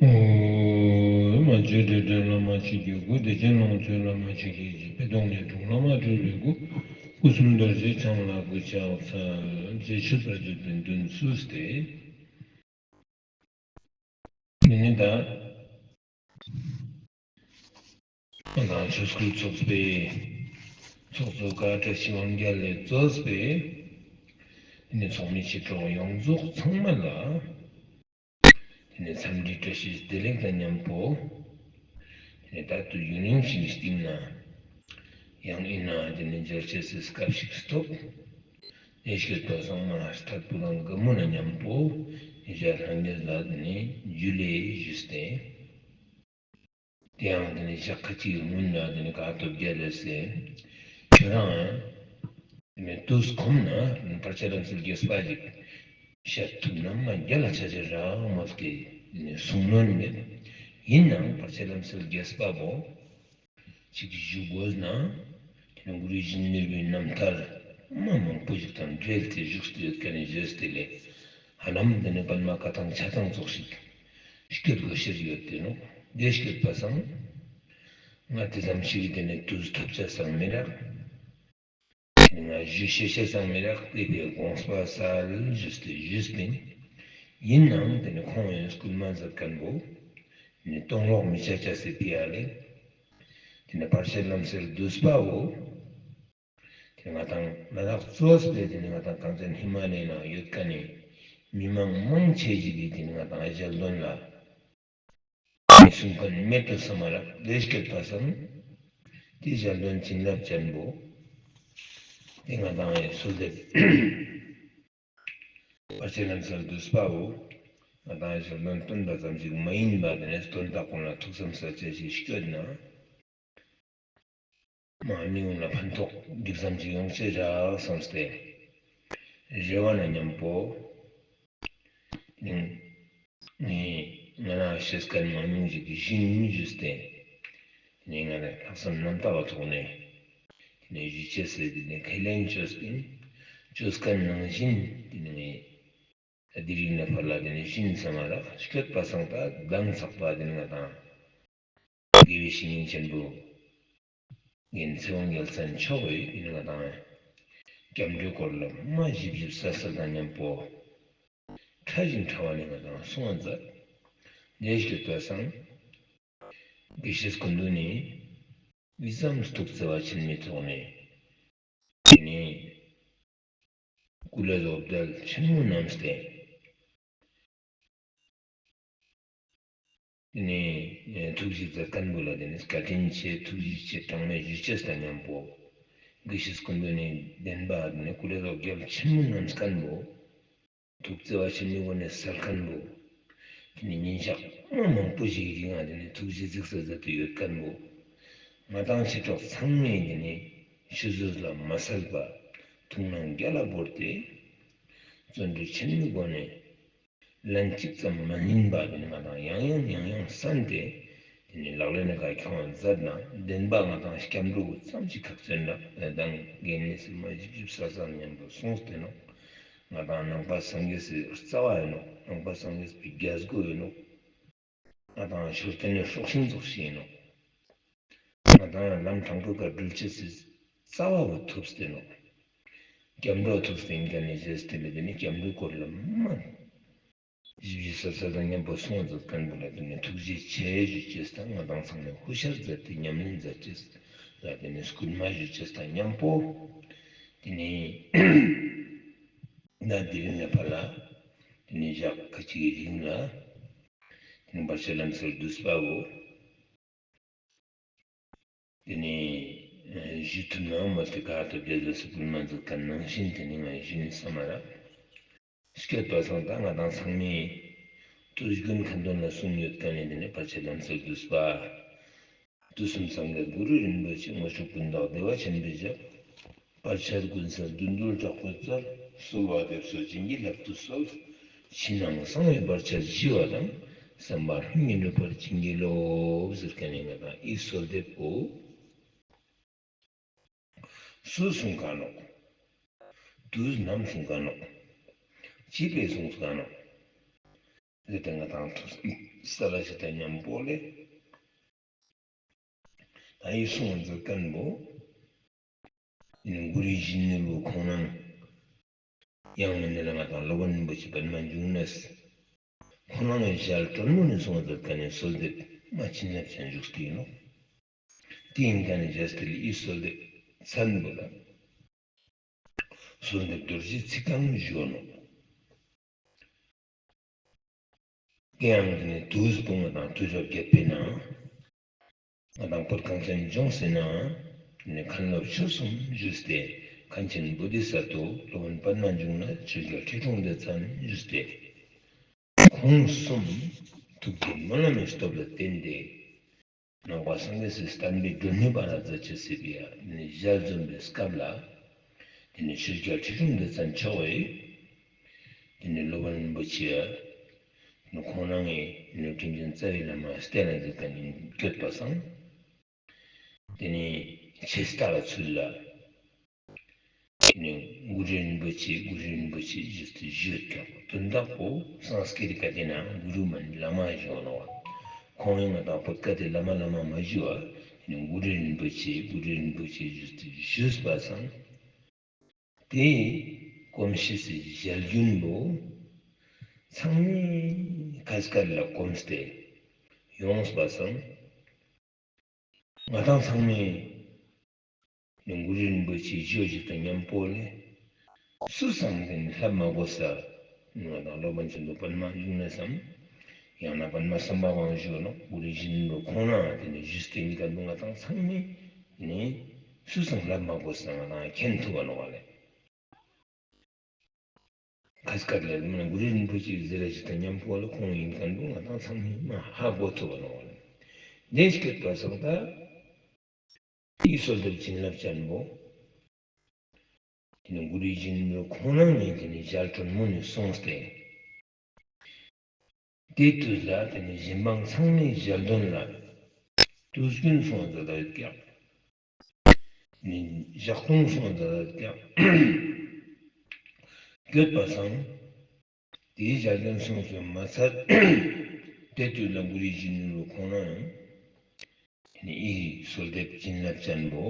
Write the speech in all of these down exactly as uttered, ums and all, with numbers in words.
ཨོ། མ་བཅོས་འདྲེན་འདྲེན་བླ་མ་མཆོག་གི་སྐུ། བདེ་ཆེན་ལོངས་སྤྱོད་བླ་མ་མཆོག་གི་སྐུ། སྤྱི་དང་ནས་དྲུང་བླ་མ་སྤྲུལ་པའི་སྐུ། སྐུ་གསུམ་དར་ཞིང་འཆང་ལ་གུས་ཕྱག་འཚལ། རྗེས་མཆོད་པར་བརྗོད་པའི་མདུན་བསུས་ཏེ། འདི་ནི་ད་ང་དང་ཆོས་སྐུལ་ཚོགས་པའི་ཚོགས་གཙོ་བཀའ་བཀྲ་ཤིས་དབང་རྒྱལ་ལས་གཙོས་པའི་འདི་ནི་ཚོགས་མི་མཆེད་གྲོགས་ཡོངས་རྫོགས་ཚང་མ་ལ། དེ་ནས་འཚམས་འདྲི་བཀྲ་ཤིས་བདེ་ལེགས་དང་མཉམ་པོ། དེ་ནས་ད་དུང་ཡུན་རིང་ཞིག་གི་སྟིང་ན་ཡང་ཨིན་ན་དེ་ནས་མཇལ་ཅེས་སི་སྐབས་ཤིག་ཐོབ། དེ་སྐྱོད་པ་སང་མ་ལྟད་མོ་དང་དགའ་མོ་ན་མཉམ་པོ་ཡང་ལྷན་རྒྱས་ལ་དེ་ནས་ཇུ་ལེ་ཞུས་ཏེ། དེ་ཡང་དེ་ནས་ཞག་ཁ་ཅིག་གི་སྔུན་ལ་དེ་ནས་ག་ཐོབ་རྒྱལ་ལས་སེ། ཁྱོད་རང་དེ་ནས་དུས་ཁོམ་ན་བར་ཆད་ལམ་སེལ་རྒྱས་པ་ཞིག་བཤད་ཐུབ་ན་མ་རྒྱལ་ལ་ཆ་ཆེ་རག་མོལ་ཏེ་དེ་ནས་གསུང་ནོན་མེད། ཡིན་ནའང་བར་ཆད་ལམ་སེལ་རྒྱས་པ་བོ་ཅིག་ཞུ་དགོས་ན་དེ་ནས་གུ་རུ་ཡིད་བཞིན་ནོར་བུའི་རྣམ་ཐར་མ་མང་པོ་ཞིག་དང་འབྲེལ་ཏེ་བཞུགས་ཏེ་ཡོད་མཁན་ནི་བཞེས་ཏེ་ལས། ཧ་ལམ་དེ་ནས་པདྨ་བཀའ་ཐང་ཆ་ཚང་ཙོགས་ཤིག་སྐྱོད་དགོས་ཤེས་ཡོད་དེ་ནོག། དེ་སྐྱོད་པ་སང་ང་དེ་ཙམ་ཞིག་གི་དེ་ནས་དུས་ཐོབ་ཅེས་སང་མི་རག། དེ་ནས་ང་ཞུ་ཤེས་ཤེས་སང་མི་རག་སྟེ་དེ་དགོངས་པ་སལ་ཞུས་ཏེ་ཞུས་པིན། ཡིན་ནའང་དེ་ནས་ཁོང་ཡང་སྐུལ་མ་མཛད་མཁན་བོ་དེ་ནས་སྟོང་ལོག་མི་ཆ་ཅེས་སི་ཕི་ཡ་ལེ། དེ་ནས་བར་ཆད་ལམ་སེལ་བསྡུས་པ་བོ། དེ་ང་དང་ལ་དྭགས་གཙོས་པའི་དེ་ནི་ང་དང་གངས་ཅན་ཧི་མ་ལ་ཡའི་ནང་ཡོད་མཁན་ནི་མི་མང་མང་ཆེ་ཞིག་གིས་དེ་ནི་ང་དང་ཞལ་འདོན་ལ་མི་གསུང་མཁན་མེད་དོ་བསམ་མ་རག། དེ་སྐྱོད་པ་སང་དེ་ཞལ་འདོན་བྱིན་རླབས་ཅན་བོ་དེ་ང་དང་ཡི་གསོལ་འདེབས་བར་ཆད་ལམ་སེལ་བསྡུས་པ་བོ་ང་དང་ཞལ་འདོན་བཏོན་པ་ཙམ་ཞིག་མ་ཡིན་པ་དེ་ནི་དོན་དག་ཀུན་ལ་ཐུགས་བསམ་གསལ་ཅེས་ཤིག་སྐྱོད་ན། མ་ནི་ཡོང་ལ་ཕན་ཐོགས་འགྲིག་ཙམ་ཅིག་ཡོང་ཅེས་རག་བསམ་སྟེ། རེ་བ་ན་མཉམ་པོ། ནི་ང་ལ་ཤེས་མཁན་མང་ཉུང་ཞིག་གི་བཞིན་ཞུས་ཏེ། ནི་ང་ལ་ལྷག་བསམ་རྣམ་དག་པ་ཐོག་ནས། དེ་ནས་ཞུ་ཅེས་ཟེར་དེ་ནས་ཁས་ལེན་བཅོས་ཏེ། བཅོས་མཁན་ནང་བཞིན་དེ་ནས་ངས། ད་དེ་རིང་ནས་ཕར་ལ་དེ་ནས་བཞིན་བསམ་མ་རག་སྐྱོད་པ་སང་ད་མདང་ཚག་པ་དེ་ནས་ང་དང་། དགེ་བའི་བཤེས་གཉེན་ཆེན་པོ་རྒན་ཚེ་དབང་རྒྱལ་མཚན་མཆོག་གིས་དེ་ནི་ང་དང་སྐྱབས་འགྲོའི་སྐོར་ལ་མ་ཞིབ་ཞིབ་གསལ་གསལ་དང་མཉམ་པོ་ཕྲ་ཞིང་ཕྲ་བ་ནས་ང་དང་གསུང་བ་མཛད། དེ་སྐྱོད་པ་སང་དགེ་བཤེས་སྐུ་མདུན་ནི་མི་ཙམ་ཐུགས་བརྩེ་བ་ཆེན་མོའི་ཐོག་ནས་དེ་ནི་སྐུ་ལ་རྫོགས་འདྲ་ཆེན་མོ་བསྣམས་ཏེ། དེ་ནས་ཐུགས་རྗེ་མཛད་མཁན་བོ་ལ་དེ་ནས་བཀའ་དྲིན་ཆེ་ཐུགས་རྗེ་ཆེ་གྲངས་མེད་ཞུ་ཅེས་དང་མཉམ་པོ། དགེ་བཤེས་སྐུ་མདུན་ནི་བདེན་པ་དེ་ནས་སྐུ་ལས་ལོག་རྒྱལ་ཆེན་མོ་བསྣམས་མཁན་བོ། ཐུགས་བརྩེ་བ་ཆེན་མོའི་སྒོ་ནས་སལ་མཁན་བོ། དེ་ནས་ཉིན་ཞག་མ་མང་པོ་ཞིག་གི་རིང་ང་དེ་ནས་ཐུགས་རྗེ་གཟིགས་ས་མཛད་དེ་ཡོད་མཁན་བོ། ང་དང་མཆེད་གྲོགས་ཚང་མས་དེ་ནས་ཆུད་ཟོས་ལ་མ་སལ་བ་ཐུགས་སྣང་རྒྱ་ལ་བོར་ཏེ། བརྩོན་འགྲུས་ཆེན་མོའི་སྒོ་ནས། ལན་གཅིག་ཙམ་མ་ལྷིང་བ་དེ་ནི་ང་དང་ཡང་ཡང་ཡང་ཡང་བསམས་ཏེ། དེ་ནི་ལག་ལེན་ནི་ཀ་ཁྱོང་མཛད་ན་བདེན་པ་ང་དང་སྐྱབས་འགྲོ་བོ་ཙམ་ཞིག་ཁག་ཅན་རག་ལས་དང་འགན་ནི་སེམས་མ་ཞིབ་ཞིབ་གསལ་གསལ་མཉམ་དུ་གསུངས་ཏེ་ནོག། ང་དང་ནང་པ་སངས་རྒྱས་སི་རྩ་བ་ཡིན་ནོག། ནང་པ་སངས་རྒྱས་པའི་རྒྱལ་སྒོ་ཡིན་ནོག། ང་དང་མཆོད་རྟེན་ནི་སྲོག་ཤིང་ཙོགས་ཤིག་ཡིན་ནོག། ང་དང་ལམ་དྲང་པོའི་ཀ་འགྲུལ་ཅེས་སི་རྩ་བ་བོ་ཐོབ་སྟེ་ནོག། སྐྱབས་འགྲོ་ཐོབ་སྟེ་ཡིན་མཁན་ནི་ཞེས་དེ་ལས་དེ་ནི་སྐྱབས་འགྲོའི་སྐོར་ལ་མ་ཞིབ་ཞིབ་གསལ་གསལ་དང་མཉམ་པོ་གསུང་བ་མཛད་མཁན་བོ་ལ་དེ་ནི་ཐུགས་རྗེ་ཆེ་ཞུ་ཅེས་དང་ང་དང་ཚང་མས་ཧུ་ཤར་མཛད་དེ་ཉམས་ལེན་མཛད་ཅེས་ལ་དེ་ནི་སྐུལ་མ་ཞུ་ཅེས་དང་མཉམ་པོ། དེ་ནི་ད་དེ་རིང་ནས་ཕར་ལ་དེ་ནི་ཞག་ཁ་ཅིག་གི་རིང་ལ་དེ་ནི་བར་ཆད་ལམ་སེལ་བསྡུས་པ་བོ། དེ་ནས་ཨ་ཞུ་ཐུབ་ན་མ་ཐུབ་ག་ཐུབ་རྒྱ་མཚོ་སི་སྐུལ་མ་མཛད་མཁན་ནང་བཞིན་དེ་ནས་ང་ཞུ་ནི་བསམ་མ་རག། སྐྱོད་པ་སང་ད་ང་དང་ཚང་མས་དུས་རྒྱུན་ཁ་འདོན་ལ་གསུང་ཡོད་མཁན་ནི་དེ་ནས་བར་ཆད་ལམ་སེལ་བསྡུས་པ། དུས་གསུམ་སངས་རྒྱས་གུ་རུ་རིན་པོ་ཆེ། དངོས་གྲུབ་ཀུན་བདག་བདེ་བ་ཆེན་པོའི་ཞབས། བར་ཆད་ཀུན་སེལ་བདུད་འདུལ་དྲག་པོའི་རྩལ། གསོལ་བ་འདེབས་སོ་བྱིན་གྱིས་བརླབ་ཏུ་གསོལ། ཕྱི་ནང་གསང་བའི་བར་ཆད་ཞི་བ་དང་། བསམ་པ་ལྷུན་གྱིས་འགྲུབ་པར་བྱིན་གྱིས་རློབས། ཟེར་མཁན་ནི་ང་དང་ཡི་གསོལ་འདེབས་པོ། སུས་གསུངས་མཁན་ནོག། དུས་ནམ་གསུངས་མཁན་ནོག། ཅི་ཕིའ་གསུངས་མཁན་ནོག། ཟེར་ཏེ་ང་དང་ཐུགས་སལ་ལ་ཞིག་དང་མཉམ་པོ་ལེ། ད་འི་གསུང་མཛད་མཁན་པོ་ཨིན་གུ་རུའི་གཞོན་ནུ་བོ་ཁོང་རང་ཡང་མིན་ན་ང་དང་སློབ་དཔོན་རིན་པོ་ཆེ་པདྨ་འབྱུང་གནས་ཁོང་རང་ངི་ཞལ་དྲོན་མོ་ནེ་གསུང་མཛད་མཁན་ནི་གསོལ་འདེབས་མ་བྱིན་རླབས་ཅན་བཞུགས་ཏེ་ཨིན་ནོག། དེ་ཨིན་མཁན་ནི་རྒྱས་ཏེ་ལེ་འི་གསོལ་འདེབས་མཚན་པོ་ལ་གསོལ་འདེབས་རྡོ་རྗེའི་ཚིག་རྐང་ཞུའ་ནོག། དེ་ཡང་དེ་ནི་དུས་པོ་ང་དང་དུས་རབས་བརྒྱད་པའི་ནང་ང་དང་བོད་གངས་ཅན་ལྗོངས་སི་ནང་དེ་ནི་མཁན་སློབ་ཆོས་གསུམ་བཞུགས་ཏེ་མཁན་ཆེན་བོ་དྷི་ས་ཏྭ་སློབ་དཔོན་པདྨ་འབྱུང་གནས་ཆོས་རྒྱལ་ཁྲི་སྲོང་ལྡེ་བཙན་བཞུགས་ཏེ་ཁོང་གསུམ་ཐུགས་ཀྱི་སྨོན་ལམ་མི་སྟོབས་ལ་བརྟེན་ཏེ་ནང་པ་སངས་རྒྱས་སི་བསྟན་པའི་སྒྲོན་མེ་སྤར་ར་མཛད་ཅེས་སི་ཕིའ་ནི་ཞལ་འཛོམས་པའི་སྐབས་ལ་དེ་ནི་ཆོས་རྒྱལ་ཁྲི་སྲོང་ལྡེ་བཙན་མཆོག་གི་དེ་ནི་སློབ་དཔོན་རིན་པོ་ཆེ་ནི་ཁོང་རང་ངི་དེ་ནི་དྲིན་ཅན་རྩ་བའི་བླ་མ་བསྟེན་ན་མཛད་མཁན་ནི་བརྒྱུད་པ་སང་དེ་ནི་ཆེ་ལྟ་བའི་ཚུལ་ལ་དེ་ནི་གུ་རུ་རིན་པོ་ཆེ་གུ་རུ་རིན་པོ་ཆེ་ཞུས་ཏེ་བཞུགས་ཀྱང་དོན་དག་པོ་སཾསྐྲྀཏ་ཀ་ཏེ་ན་གུ་རུ་མན་བླ་མ་ཞུའ་ནོག། ཁོང་ངི་ང་དང་བོད་ཀ་ཏེ་བླ་མ་བླ་མ་མ་ཞུའ་དེ་ནི་གུ་རུ་རིན་པོ་ཆེ་གུ་རུ་རིན་པོ་ཆེ་ཞུས་ཏེ་བཞུགས་པ་སང་དེའི་གོམས་གཤིས་སི་ཞལ་རྒྱུན་པོ་ཚང་མའི་ཁ་སྐད་ལ་གོམས་ཏེ་ཡོངས་པ་སང་ང་དང་ཚང་མའི་ནི་གུ་རུ་རིན་པོ་ཆེ་ཞུ་ཞིག་དང་མཉམ་པོ་ལེ་སུས་སང་དེ་ནི་ལྷབ་མ་གོས་ས་ང་དང་སློབ་དཔོན་ཆེན་པོ་པདྨ་འབྱུང་གནས་སམ་ཡང་ན་པདྨ་སམ་བྷ་ཝ་ཞུའ་ནོག། གུ་རུ་གཞོན་ནུ་ཁོང་རང་དེ་ནི་བཞུགས་ཏེ་ཨིན་མཁན་པོ་ང་དང་ཚང་མའི་ནི་སུས་སང་ལྷབ་མ་གོས་ས་ང་དང་མཁྱེན་ཐུབ་བ་ནོག་ལེ། ཁ་སྐད་ལ་མིན་ན་གུ་རུ་རིན་པོ་ཆེ་ཟེར་ར་ཞིག་དང་མཉམ་པོ་ལ་ཁོང་ཨིན་མཁན་པོ་ང་དང་ཚང་མའི་མ་ཧ་གོ་ཐུབ་བ་ནོག་ལེ། དེ་སྐད་པ་སང་ད་འི་གསོལ་འདེབས་བྱིན་རླབས་ཅན་པོ་དེ་ནི་གུ་རུ་གཞོན་ནུ་ཁོང་རང་ངི་དེ་ནི་ཞལ་དྲོན་མོ་ནེ་གསུངས་ཏེ་དེ་དུས་ལ་དེ་ནི་གཞན་དབང་ཚང་མའི་ཞལ་འདོན་ལ་དུས་རྒྱུན་སོང་ཙ་ད་ཀྱང་ནི་ཞག་སྟོང་སོང་ཙ་ད་ཀྱང་བརྒྱུད་པ་སང་དེའི་ཞལ་འདོན་སོང་ཙ་མ་ཚད་དེ་དུས་ལ་གུ་རུ་གཞོན་ནུ་ཁོང་རང་ནི་འི་གསོལ་འདེབས་བྱིན་རླབས་ཅན་པོ་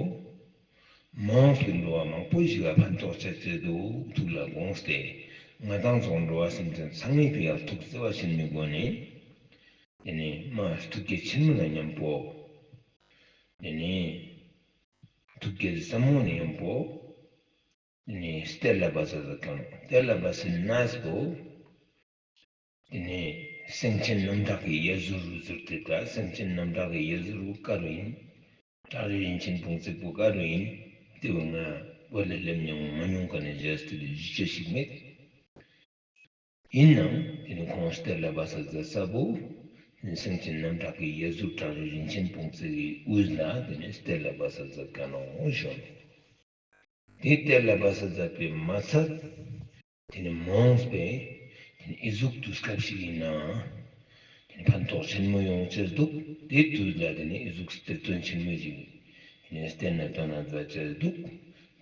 མ་འོངས་པའི་འགྲོ་བ་མང་པོ་ཞིག་ལ་ཕན་ཐོགས་ཆ་ཅེས་འདུག་ཐུགས་ལ་དགོངས་ཏེ་ང་དང་ཚོ་འགྲོ་བ་སེམས་ཅན་ཚང་མའི་ཕིའ་ཐུགས་བརྩེ་བ་ཆེན་མོའི་སྒོ་ནེ་དེ་ནི་མ་ཐུགས་བསྐྱེད་ཆེན་མོ་ལ་མཉམ་པོ་དེ་ནི་ཐུགས་བསྐྱེད་ཟབ་མོ་ལ་མཉམ་པོ་དེ་ནི་གཏེར་ལ་སྦ་ས་ཟེར་ཁན་ནོག། གཏེར་ལ་སྦ་ས་ཟེར་ན་པོ་དེ་ནི་སེང་ཆེན་རྣམ་དག་གི་ཡ་ཟུར་རུ་ཟུར་ཏེ་ད་སེང་ཆེན་རྣམ་དག་གི་ཡ་ཟུར་རུ་ཀ་རུ་ཨིན། བྲག་རི་རིན་ཆེན་དཔུང་བརྩེགས་པོ་ཀ་རུ་ཨིན། དེ་བོ་ང་བོད་ལ་སླེབས་མྱོང་མ་མྱོང་ཀ་ནེ་བཞེས་ཏེ་ཞུ་ཅེས་ཤིག་མེད། ཨིན་ནའང་དེ་ནི་ཁོང་གཏེར་ལ་སྦ་ས་ཟེར་ས་པོ་དེ་ནི་སེང་ཆེན་རྣམ་དག་གི་ཡ་ཟུར་བྲག་རི་རིན་ཆེན་དཔུང་བརྩེགས་ཀྱི་དབུས་ལ་དེ་ནི་གཏེར་ལ་སྦ་ས་ཟེར་ཁན་ནོག་ཞུ་ནོག། དེ་གཏེར་ལ་སྦ་ས་ཟེར་བའི་མ་ཚད་དེ་ནི་མ་འོངས་པའི་དེ་ནི་ཨི་ཟུག་དུས་སྐབས་ཤིག་ཨིན་ན་དེ་ནི་ཕན་ཐོགས་ཆེན་མོ་ཡོང་ཅེས་འདུག། དེ་དུས་ལ་དེ་ནི་ཨི་ཟུག་གཏེར་སྟོན་ཆེན་མོ་ཞིག་དེ་ནི་བསྟེན་ན་སྟོན་ན་མཛད་ཅེས་འདུག།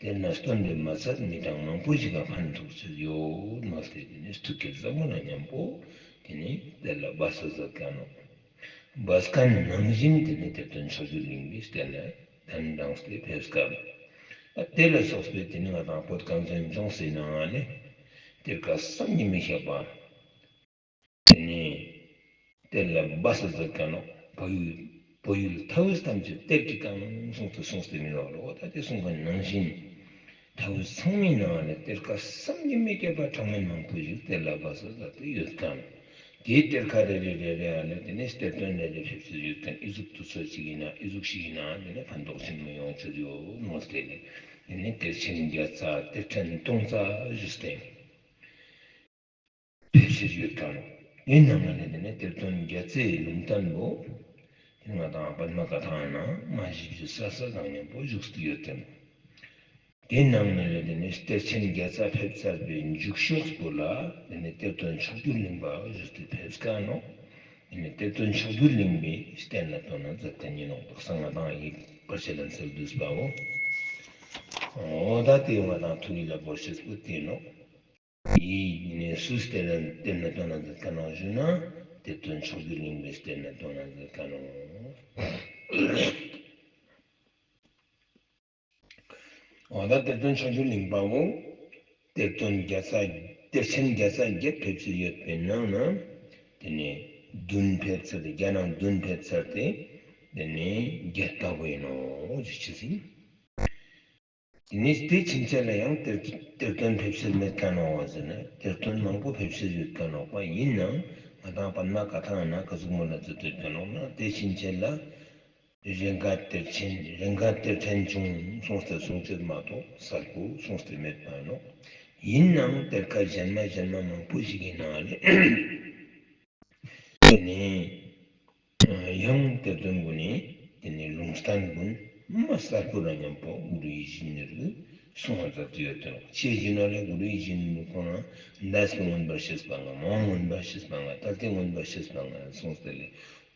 དེ་ན་སྟོན་པའི་མ་ཚད་མི་གྲངས་མང་པོ་ཞིག་ག་ཕན་ཐོགས་ཅེས་ཡོད་མ་ཟད་དེ་ནི་ཐུགས་བསྐྱེད་ཟབ་མོ་ལ་མཉམ་པོ་དེ་ནི་གཏེར་ལ་སྦ་ས་ཟེར་ཁན་ནོག། སྦས་ཁན་ནང་བཞིན་དེ་ནི་གཏེར་སྟོན་མཆོག་གྱུར་གླིང་པའི་གཏེར་ལ་གདན་དྲངས་ཏེ་ཕེབས་སྐབས། དེ་ལ་སོགས་པའི་དེ་ནི་ང་དང་བོད་གངས་ཅན་ལྗོངས་སི་ནང་ང་ནེ་གཏེར་ཁ་བསམ་གྱིས་མི་ཁྱབ་པ་དེ་ནི་གཏེར་ལ་སྦ་ས་ཟེར་ཁན་ནོག། བོད་ཡུལ་བོད་ཡུལ་མཐའ་དབུས་ཐམས་ཅད་གཏེར་གྱིས་གང་གསུངས་ཏེ་གསུངས་ཏེ་མི་ནོག་ལོ། ད་དེ་གསུངས་པ་ནང་བཞིན། མཐའ་དབུས་ཚང་མའི་ནང་ནེ་གཏེར་ཁ་བསམ་གྱིས་མི་ཁྱབ་པ་གྲངས་མེད་མང་པོ་ཞིག་གཏེར་ལ་སྦས་ས་ཟེར་ཏེ་ཡོད་ཁན། དེའི་གཏེར་ཁ་རེ་རེ་རེ་རེ་ཨ་ནི་དེ་ནི་གཏེར་སྟོན་རེ་རེ་ཕེབས་ཏེ་ཡོད་ཁན་ཨི་ཟུག་དུས་ཚོད་ཅིག་ཨིན་ན་ཨི་ཟུག་ཞིག་ཨིན་ན་དེ་ནི་ཕན་ཐོགས་ཆེན་མོ་ཡོང་ཅེས་ཡོད་མོལ་ཏེ་ནི་དེ་ནི་གཏེར་ཆེན་བརྒྱ་རྩ་གཏེར་ཕྲན་སྟོང་རྩ་ཞུས་ཏེ་ཕེབས་ཏེ་ཡོད་ཁན། དེའི་ནང་ནེ་དེ་ནི་གཏེར་སྟོན་བརྒྱ་རྩའི་ལུང་བསྟན་པོ་དེ་ང་དང་པདྨ་བཀའ་ཐང་ནང་མ་བཞི་བཅུ་རྩ་གསུམ་དང་མཉམ་པོ་བཞུགས་ཏེ་ཡོད་ཁན། དེའི་ནང་ནེ་ལེ་དེ་ནི་གཏེར་ཆེན་བརྒྱ་རྩ་ཕེབས་ཚར་བའི་མཇུག་ཤོས་པོ་ལ་དེ་ནི་གཏེར་སྟོན་མཆོག་གྱུར་གླིང་པ་ཞུས་ཏེ་ཕེབས་ཁན་ནོག། དེ་ནི་གཏེར་སྟོན་མཆོག་གྱུར་གླིང་པའི་བསྟེན་ན་སྟོན་ན་མཛད་ཁན་ཨིན་ནོག། དག་ས་ང་དང་ཡིག་བར་ཆད་ལན་གསལ་བསྡུས་པའོ། འོ་ད་དེ་ང་དང་ཐུགས་ཡིད་ལ་བོར་ཤེས་པོ་དེ་ནོག། ཡིན་ནི་སུས་གཏེར་ལ་གཏེར་ནས་བཏོན་ན་མཛད་ཁན་ནོག་ཞུ་ན། གཏེར་སྟོན་མཆོག་གྱུར་གླིང་པས་གཏེར་ནས་བཏོན་ན་མཛད་ཁན་ནོག། འོ་ད་གཏེར་སྟོན་མཆོག་གྱུར་གླིང་པ་བོ་གཏེར་སྟོན་བརྒྱ་རྩ་གཏེར་ཆེན་བརྒྱ་རྩ་བརྒྱད་ཕེབས་ཚར་ཡོད་པའི་ནང་ན་དེ་ནས་བདུན་ཕེབས་ཚར་ཏེ་བརྒྱ་ནང་བདུན་ཕེབས་ཚར་ཏེ་དེ་ནས་བརྒྱད་པ་བོ་ཡིན་ནོག་ཞུ་ཅེས་ཡིན། དེ་ནས་དེ་ཕྱིན་ཆད་ལ་ཡང་གཏེར་གཏེར་སྟོན་ཕེབས་ཚར་མེད་ཁན་ནོག་པ་ཟེར་ན་གཏེར་སྟོན་མང་པོ་ཕེབས་ཚར་ཡོད་ཁན་ནོག་པ། ཡིན་ནའང་ང་དང་པདྨ་བཀའ་ཐང་ན་ག་ཟུག་མོལ་ལ་མཛད་དེ་ཡོད་ཁན་ནོག་ན་དེ་ཕྱིན་ཆད་ལ། རེ་འགའ་གཏེར་ཆེན་རེ་འགའ་གཏེར་ཕྲན་བྱུང་གསུངས་ཏེ་གསུང་ཅེས་མ་གཏོགས་གསལ་པོ་གསུངས་ཏེ་མེད་པ་ནོག། ཡིན་ནའང་གཏེར་ཁ་གཞན་མ་གཞན་མ་མང་པོ་ཞིག་གི་ནང་ལས་དེ་ནས་ཡང་གཏེར་སྟོན་གུན་ནི་དེ་ནས་ལུང་བསྟན་གུན་མ་གསལ་པོ་རང་མཉམ་པོ་གུ་རུ་ཡིད་བཞིན་ནོར་བུས་གསུང་བ་མཛད་དེ་ཡོད་དེ་ནོག། ཅི་ཞུ་ན་ལས་གུ་རུ་ཡིད་བཞིན་ནོར་བུ་ཁོང་ན་འདས་པའི་མངོན་པར་ཤེས་པ་ལྔ་མ་འོངས་མངོན་པར་ཤེས་པ་ལྔ་ད་ལྟའི་མངོན་པར་ཤེས་པ་ལྔ་གསུངས་ཏེ་ལས།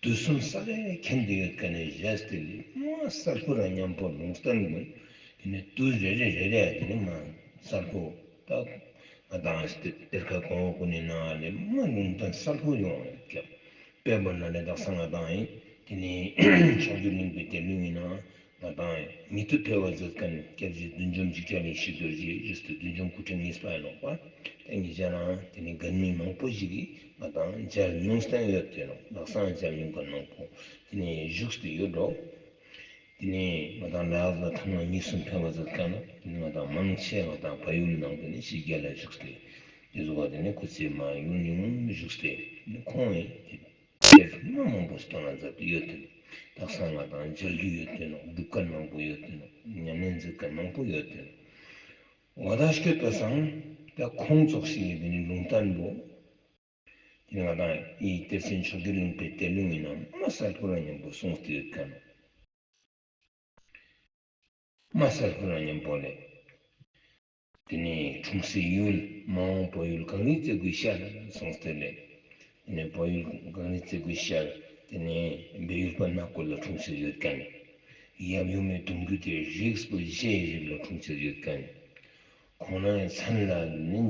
དུས་གསུམ་ས་ལས་མཁྱེན་ཏེ་ཡོད་ཁན་ནི་བཞེས་ཏེ་ལས་མ་གསལ་པོ་རང་མཉམ་པོ་ལུང་བསྟན་གུན་དེ་ནས་དུས་རེ་རེ་རེ་རེ་དེ་ནས་མ་གསལ་པོ་ད་ང་དང་གཏེར་ཁ་གོང་འོག་གུན་ནི་ནང་ལས་མ་ལུང་བསྟན་གསལ་པོ་ཡོང་ཡོད་ཀྱག། དཔེ་འབད་ན་ལས་དག་ས་ང་དང་ཡིན་དེ་ནས་མཆོག་གྱུར་གླིང་པའི་གཏེར་ལུང་ཡིན་ན་ང་དང་ཡིན་ཉེ་དུ་ཕེབས་པ་མཛད་ཁན་སྐྱབས་རྗེ་བདུད་འཇོམས་འཇིགས་བྲལ་ཡེ་ཤེས་རྡོ་རྗེ་ཞུས་ཏེ་བདུད་འཇོམས་སྐུ་ཕྲེང་གཉིས་པ་ཡིན་ནོག་པ། དེ་ཉིད་ཅ་རང་དེ་ནས་རྒན་མི་མང་པོ་ཞིག་གིས་ང་དང་མཇལ་མྱོང་སྟེ་ཡོད་དེ་ནོག། ལག་སང་མཇལ་མྱོང་ཁན་མང་པོ་དེ་ནས་བཞུགས་ཏེ་ཡོད་འགྲོ། དེ་ནས་ང་དང་ལ་དྭགས་ལ་ཐང་ལ་གཉིས་གསུམ་ཕེབས་པ་མཛད་ཁན་ནོག། དེ་ནས་ང་དང་མང་ཆེ་ང་དང་བལ་ཡུལ་ནང་དེ་ནས་ཕྱི་རྒྱལ་ལ་བཞུགས་ཏེ་དེ་ཟུག་པ་དེ་ནས་སྐུ་ཚེ་མ་ཡུན་རིང་བཞུགས་ཏེ་དེ་ནས་ཁོང་ངི་གཏེར་མ་མང་པོ་སྟོན་ན་མཛད་དེ་ཡོད་དེ་ནོག། དག་ས་ང་དང་མཇལ་རྒྱུ་ཡོད་དེ་ནོག། སྒྲུབ་ཁན་མང་པོ་ཡོད་དེ་ནོག། ཉམས་ལེན་མཛད་ཁན་མང་པོ་ཡོད་དེ་ནོག། འོ་ད་སྐྱོད་པ་སང་ད་ཁོང་ཙོགས་ཤིག་གི་དེ་ནས་ལུང་བསྟན་པོ་དེ་ནས་ང་དང་ཡི་གཏེར་ཆེན་མཆོག་གྱུར་གླིང་པའི་གཏེར་ལུང་ཡིན་ན་མ་གསལ་པོ་རང་མཉམ་པོ་གསུངས་ཏེ་ཡོད་ཁན་ནོག། མ་གསལ་པོ་རང་མཉམ་པོ་ལས། དེ་ནས་འཁྲུངས་སའི་ཡུལ་མ་འོངས་བོད་ཡུལ་གངས་རིའི་རྩེ་དགུའི་ཤར་གསུངས་ཏེ་ལས། དེ་ནས་བོད་ཡུལ་གངས་རིའི་རྩེ་དགུའི་ཤར་དེ་ནས་སྦས་ཡུལ་པ་ན་སྐོར་ལ་འཁྲུངས་ཏེ་ཡོད་ཁན། ཡབ་ཡུམ་མི་གདུང་རྒྱུད་དེ་རིགས་པོ་བཞིའི་རིགས་ལ་འཁྲུངས་ཏེ་ཡོད་ཁན། ཁོང་རང་མཚན་ལ་ནི་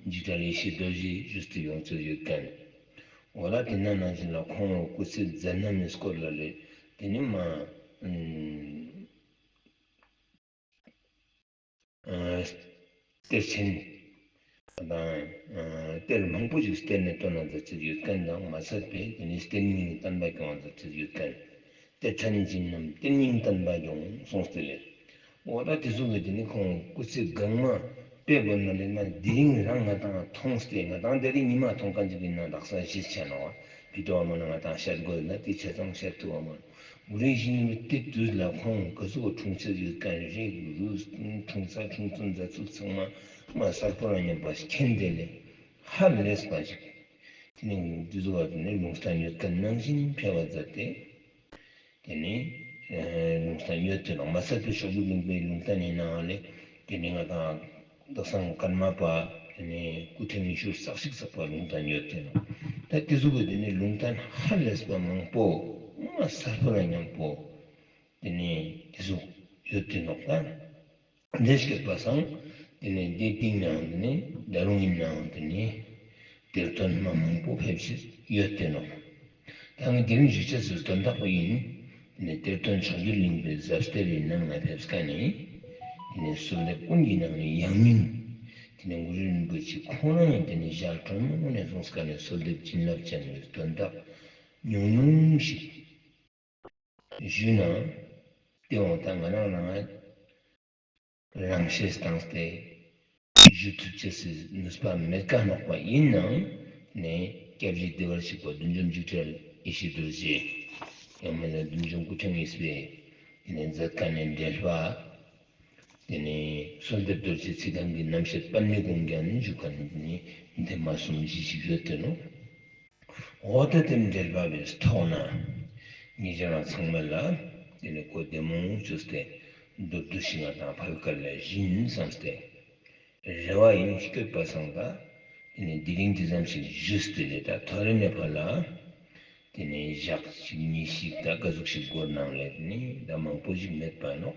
འཇིགས་བྲལ་ཡེ་ཤེས་རྡོ་རྗེ་ཞུས་ཏེ་ཡོང་ཏེ་ཡོད་ཁན། འོ་ད་དེ་ན་ནང་བཞིན་ལ་ཁོང་སྐུ་ཚེ་མཛད་རྣམ་མི་སྐོར་ལ་ལས་དེ་ནི་མ་གཏེར་ཆེན་དང་གཏེར་མང་པོ་ཞིག་གཏེར་ནས་བཏོན་ན་མཛད་ཅེས་ཡོད་ཁན་དང་མ་ཚད་པའི་དེ་ནི་གཏེར་རྙིང་གི་བསྟན་པ་སྐྱོང་བ་མཛད་ཅེས་ཡོད་ཁན། གཏེར་ཕྲན་བྱིན་རྣམས་གཏེར་རྙིང་བསྟན་པ་སྐྱོང་གསུངས་ཏེ་ལས། འོ་ད་དེ་ཚོ་གི་དེ་ནི་ཁོང་སྐུ་ཚེ་གང་མ་དཔེ་བོ་ན་ལས་ན་དེ་རིང་རང་ང་དང་མཐོང་སྟེ་ང་དང་དེ་རིང་ཉི་མ་མཐོང་ཁན་ཅིག་ཡིན་ན་དག་ས་གཞི་ཆ་ནོག་བ། ཕི་ཏོ་བ་མ་ན་ང་དང་ཤར་དགོས་ན་དེ་ཆ་ཚང་ཤར་ཐུབ་བ་མ་ནོག། གུ་རུ་ཡིད་བཞིན་ནོར་བུ་དེ་དུས་ལ་ཁོང་ག་ཟུག་འཁྲུངས་ཚར་ཡོད་ཁན་རེད། གུ་རུ་འཁྲུངས་ས་འཁྲུངས་ཚུལ་མཛད་ཚུལ་ཚང་མ་མ་གསལ་པོ་རང་མཉམ་པ་ཞིག་མཁྱེན་ཏེ་ལས་ཧ་ལས་པ་ཞིག་དེ་ནི་དེ་ཟུག་པ་དེ་ནི་ལུང་བསྟན་ཡོད་ཁན་ནང་བཞིན་ཕེབས་པ་མཛད་དེ། དེ་ནི་ལུང་བསྟན་ཡོད་དེ་ནོག། མ་ཚད་པའི་མཆོག་གྱུར་གླིང་པའི་ལུང་བསྟན་ཡིན་ནའང་ལས་དེ་ནི་ང་དང་དག་ས་ཀརྨ་པ་དེ་ནི་སྐུ་ཕྲེང་ཉི་ཤུ་རྩ་གཅིག་པ་ལུང་བསྟན་ཡོད་དེ་ནོག། ད་དེ་ཟུག་གི་དེ་ནི་ལུང་བསྟན་ཧ་ལས་པ་མང་པོ་མ་གསལ་པོ་རང་མཉམ་པོ་དེ་ནི་དེ་ཟུག་ཡོད་དེ་ནོག་ད། འདི་སྐྱོད་པ་སང་དེ་ནི་དེ་སྟིང་ནའང་དེ་ནི་ད་རུང་ཡིན་ནའང་དེ་ནི་གཏེར་སྟོན་མ་མང་པོ་ཕེབས་ཤིག་ཡོད་དེ་ནོག། ད་ངས་དེ་རིང་ཞུ་ཅེས་སི་དོན་དག་པོ་ཡིན། དེ་ནི་གཏེར་སྟོན་མཆོག་གྱུར་གླིང་པའི་ཟབ་གཏེར་རི་ནང་ན་ཕེབས་ཁན་ནི་དེ་ནི་གསོལ་འདེབས་ཀུན་གྱི་ནང་ནས་ཡང་སྙིང་དེ་ནི་གུ་རུ་རིན་པོ་ཆེ་ཁོང་རང་ངི་དེ་ནི་ཞལ་དྲོན་མོ་ནས་གསུངས་ཁན་ནི་གསོལ་འདེབས་བྱིན་རླབས་ཅན་གྱི་དོན་དག་ཉུང་ཉུང་ཞིག་ཞུས་ན་དེ་འོ་ད་ང་རང་རང་རང་ཤེས་བཏང་སྟེ་ཞུ་ཐུབ་ཅེས་སི་ནུས་པ་མེད་ཀ་ནོག་པ། ཡིན་ནའང་ནི་སྐྱབས་རྗེ་བདེ་བར་གཤེགས་པ་བདུད་འཇོམས་འཇིགས་བྲལ་ཡེ་ཤེས་རྡོ་རྗེ་ཡང་མིན་ན་བདུད་འཇོམས་སྐུ་ཕྲེང་གཉིས་པའི་དེ་ནི་མཛད་ཁན་ནི་འགྲེལ་པ་དེ་ནི་གསོལ་འདེབས་རྡོ་རྗེ་ཚིག་རྐང་གི་རྣམ་བཤད་པདྨའི་དགུང་རྒྱན་ཞུ་ཁན་དེ་ནི་དེ་མ་གསུམ་བཞི་ཞིག་ཡོད་དེ་ནོག། འོ་ད་དེ་འགྲེལ་པ་བོའི་ཐོག་ན་ཉེ་རང་ཚང་མ་ལ་དེ་ནི་གོ་བདེ་མོ་བཅོས་ཏེ་མདོར་བསྡུས་ཤིག་ང་དང་ཕལ་སྐད་ལ་བཞིན་བསམས་ཏེ་རེ་བ་ཡིན། སྐྱོད་པ་སང་ད་དེ་ནི་དེ་རིང་དེ་ཙམ་ཞིག་ཞུས་ཏེ་ལས་ད་ཐོ་རེ་ནས་ཕར་ལ་དེ་ནི་ཞག་ཅིག་གཉིས་ཤིག་ད་ག་ཟུག་ཞིག་འགོར་ནའང་ལས་དེ་ནི་ད་མང་པོ་ཞིག་མེད་པ་ནོག།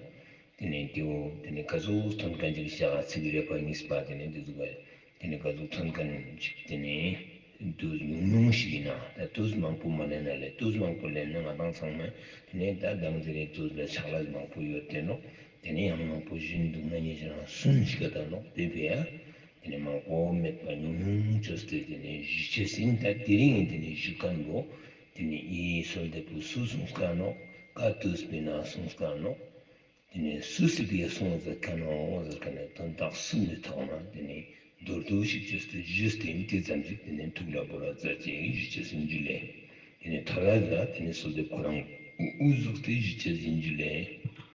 དེ་ནི་དེ་བོ་དེ་ནི་ག་ཟུག་ཐོན་ཁན་ཅིག་ཞག་ཚིག་རེ་ཕ་གཉིས་པ་དེ་ནི་དེ་ཟུག་པ་ ཏེ་ནེ་ག་ཟུག་ཐོན་ཁན་ཞིག་ཏེ་ནེ་ཏུས་ཉུང་ཉུང་ཞིག་ཨིན་ན་ད་ཏུས་མང་པོ་མ་ལེན་ན་ལེ། ཏུས་མང་པོ་ལེན་ན་ང་དང་ཚང་མ་ཏེ་ནེ་ད་དང་ཏེ་ནེ་ཏུས་ལ་ཆག་ལས་མང་པོ་ཡོད་ཏེ་ནོག། ཏེ་ནེ་ཡང་མང་པོ་ཞུན་དུག་ན་ཉེ་ཞ་ན་སུན་ཞིག་ག་ད་ནོག། ཏེ་བེ་ཡ་ཏེ་ནེ་མང་པོ་མེད་པ་ཉུང་ཉུང་ཅོས་ཏེ་ཏེ་ནེ་ཞུ་ཅེས་ཨིན། ད་དེ་རིང་ཏེ་ནེ་ཞུ་ཁན་བོ་ཏེ་ནེ་འི་གསོལ་འདེབས་པོ་སུ་གསུངས་ཀ་ནོག། ག་ཏུས་པེ་ན་གསུངས་ཀ་ནོག། ཏེ་ནེ་སུ་སི་ཕི་ཡ་གསུངས་ཟེར་ཁན་ནོག་ཟེར་ཁན་ནི་དོན་དག་གསུམ་ནི་ཐོག་ནེ་ཏེ་ནེ་མདོར་བསྡུས་ཤིག་ཅོས་ཏེ་ཞུས་ཏེ་ཨིན། ཏེ་ཙམ་ཞིག་ཏེ་ནེ་ཐུགས་ལ་བོར་ར་ཛད་ཅེས་ཞུ་ཅེས་ཨིན་ཇུ་ལེ། ཏེ་ནེ་ཐོ་རེ་ཟ་ཏེ་ནེ་གསོལ་འདེབས་ཁོ་རང་འུ་ཟུག་སྟེ་ཞུ་ཅེས་ཨིན་ཇུ་ལེ།